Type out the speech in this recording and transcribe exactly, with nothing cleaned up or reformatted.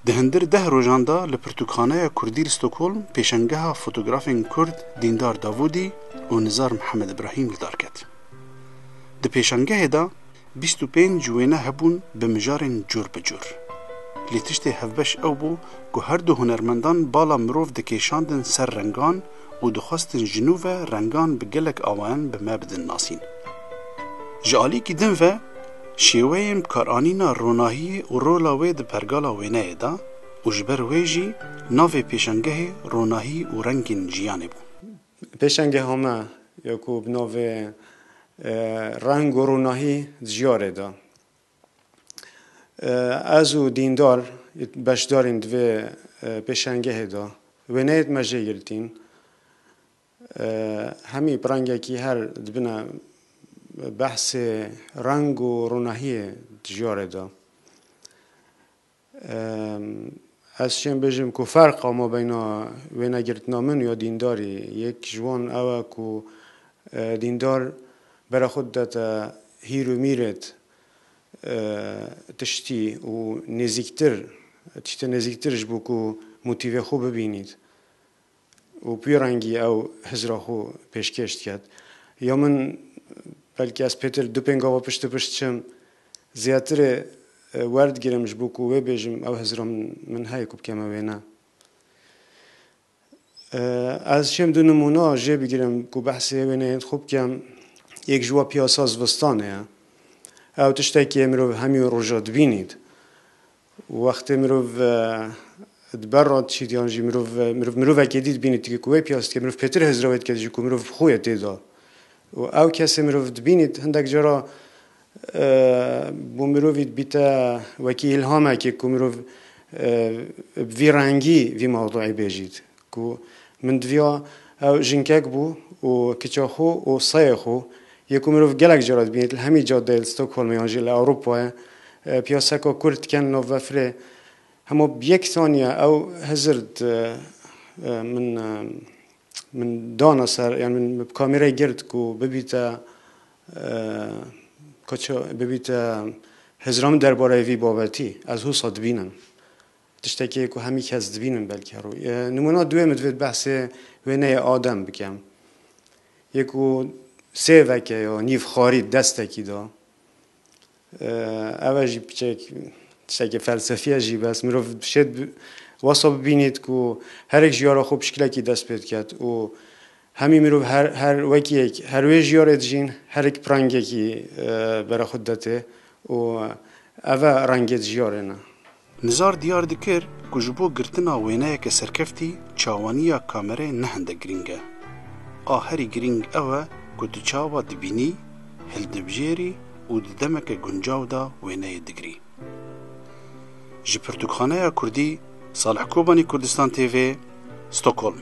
Di hundir deh rojan de li Pirtûkxaneya Kurdî li Stockholm pêşengeha fotografên Kurd Dîndar Davûdî û Nizar Mihemed Îbrahîm li dar ket. Di pêşengehê de bîst û pênc wêne hebûn bi mijarên cûr bi cûr. Lê tiştê hevbeş ew bû ku her du hunermendan bala mirov dikêşandin ser rengan û dixwestin ji nû ve rengan bi gelek awayan bi me bidin nasîn. Ji alîkî din ve, şêweyên bikaranîna ronahiyê û rola wê di pergala wêneyê de û ji ber wê jî navê pêşengehê Ronahî û Rengên Jiyanê bû. Pêşengeha me ya ku bi navê, e, Reng û Ronahî di Jiyarê de. E, ez û Dîndar beşdarên di vê, e, pêşengehê de. Wêneyêt me jê girtîn. E, hemî bi rengekî her dibine behsê reng û ronahiyê di Jiyarê de. Em, ez şêm bêjim ku ferqa mabeyna wênegirtina min ya Dîndarî, yek ji wan ew e ku, e, Dîndar bera xwe didete hîr û mîrêt, e, tiştî û nêzîktir, tiştê nêzîktir ji bo ku motîvê xwe bibînît. Û bi wî rengî ew hizra xwe pêşkêş diket. Ya min, belkî ez pêtir du pêngava pişt bi pişt çim, zêdetirê, e, werdigirim ji bo ku wê bêjim, ew hizra min, min heye ku bikeme wêne. E, ez şêm du nimûna jê bigirim ku behsê wêneyên xwe bikem. Yek ji we piyasa zivistanê ye. Ew tiştekî ye mirov hemî roja dibînît. Wextê mirov, e, di ber re diçît yan jî mirov, e, mirov, mirovekê dî dibînît ku wê piyas dike, mirov pêtir hizra wê dike ji ku mirov bi xwe ye tê de. Û ew kesê mirov dibînît hindek cara, e, bo mirovî dibîte wekî îlhamekê ku mirov, e, bi vî rengî vî mewduî bêjît. Ku min diviya ew jinkek bû û kiça xwe û seyê xwe, yê ku mirov gelek cara dibînît, li hemî cadeyê li Stockholmê yan jî li Ewropayê, e, piyaseka Kurd diken nav vefirê. Hema bi yek saniye ew hizir di, e, min, e, min dana ser, yani min bi kamerayê girt ku bibîte, e, kaça, bibîte hizra min derbareyê vî babetî. Ez wisa dibînim. Tiştekê ku hemî kes dibînin belkî her rû. E, nimûna duê min divêt behsê wêneyê Adem bikem. Yê ku sêveke ya nîv xarî destekî da. E, ev e jî piçek tiştekê felsefî ye jî, bes mirov şêt bi-, wesa bibînît ku herek jiyara xwe bi şikilekî dest pê diket û hemî mirov her, her wekî yek, her wê jiyarê dijîn, herek bi rengekî, e, bera xwe didetê û ev e rengê di jiyarê ne. Nizar diyar dikir ku ji bo girtina wêneyeke serkeftî çawaniya kamerê ne hindek girîng e. A herî girîng ew e ku tu çawa dibînî, hildibijêrî û di demeke guncaw de wêneyê digirî. Ji Pirtûkxaneya Kurdî, Salih Kobanî, Kurdistan T V, Stockholm.